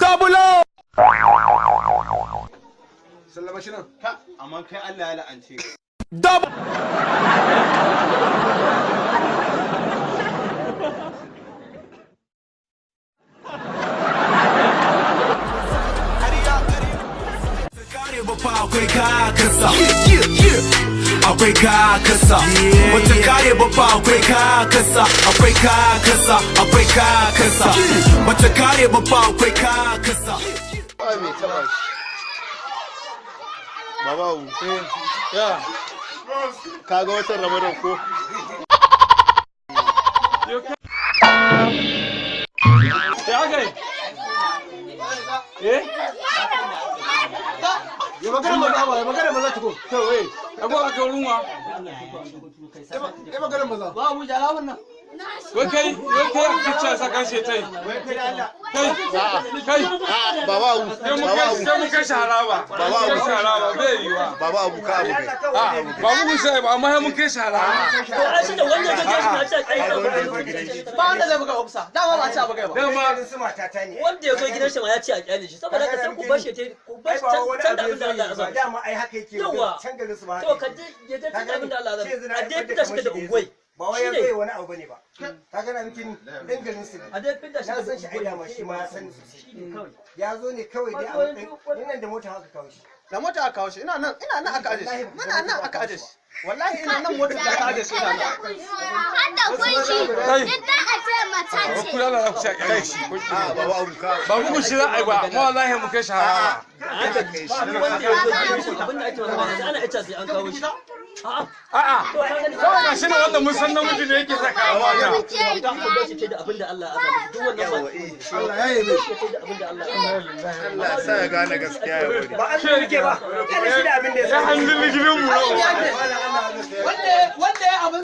Double O. Sallama shi nan. Ka, amma kai Allah ya la'ance ka. Double. Akwai kakasa, akwai kakasa, wata kare ba akwai kakasa, akwai kakasa, akwai kakasa, wata kare ba akwai kakasa. Ba mai taɓa shi. Baba Abu. Ya. Ka ga watan Ramadan ko? Ya kai. Eh? Ya magana maza ba, ya magana maza tuko. To eh, abu aka wurin wa. Ya magana maza. Ba mu jara wannan. Wai kai, wai kai kicca saka shi tai. Kai, kai. Baba Abu. Sai mu Baba kai, Abu. sai mu kai shi haraba. Baba Sai Abu. kai shi haraba bai yiwa. Baba Abu ka abu kai. A ba mu sai ba amma sai mun kai shi haraba. To ai shi da wanda ya je shi na ce ai Ka ga wanda ya zo gidan shi. ba wanda zai buga ofsa. Dama ba a ce a buga ba. Dama Wanda ya zo gidan shi ma ya ce a kyale shi. Saboda haka sai ku bashi ya ku bashi can da abin da Allah ya azaba. Dama ai haka yake Yawwa. can garin su ba To ka je ya je can da abin da Allah ya azaba. A dai fita shi da unguwai. Ba wai ya zai wani abu bane ba. Ka gana miki ɗan garin su ne. A dai fita shi Na da san shi ai unguwai. dama shi ma ya san sosai. Shi ne kawai. Ya zo ne kawai dai a matsayin nan da mota haka kawo shi. Da mota aka kawo shi, ina nan, ina nan aka aje shi. Muna nan aka aje shi. Wallahi ina nan motar da aka aje shi ina nan. Hada kunshi, duk za a ce mace ce. ku lalla ku sha kai shi. A Baba Abu ka. Ba mu shi za a yi ba, amma wallahi mu kai shi haraba. Haka kai shi. Wanda ya zo gidan shi abin da ake magana ana ita sai an kawo shi. A'a. A'a. To ka gani Kawai ga shi ne wanda mun san namiji ne yake saka mata. ku bashi ce da abin da Allah ya azaba. Duk wannan ba. Yawa eh. Allah ya yi mai. Ce da abin da Allah ya azaba. Allah ya sa ya gane gaskiya ya bari. Ba an rike ba. Kada shi da abin da ya Ya sani. hannun ligirin mu. Wanda ya abin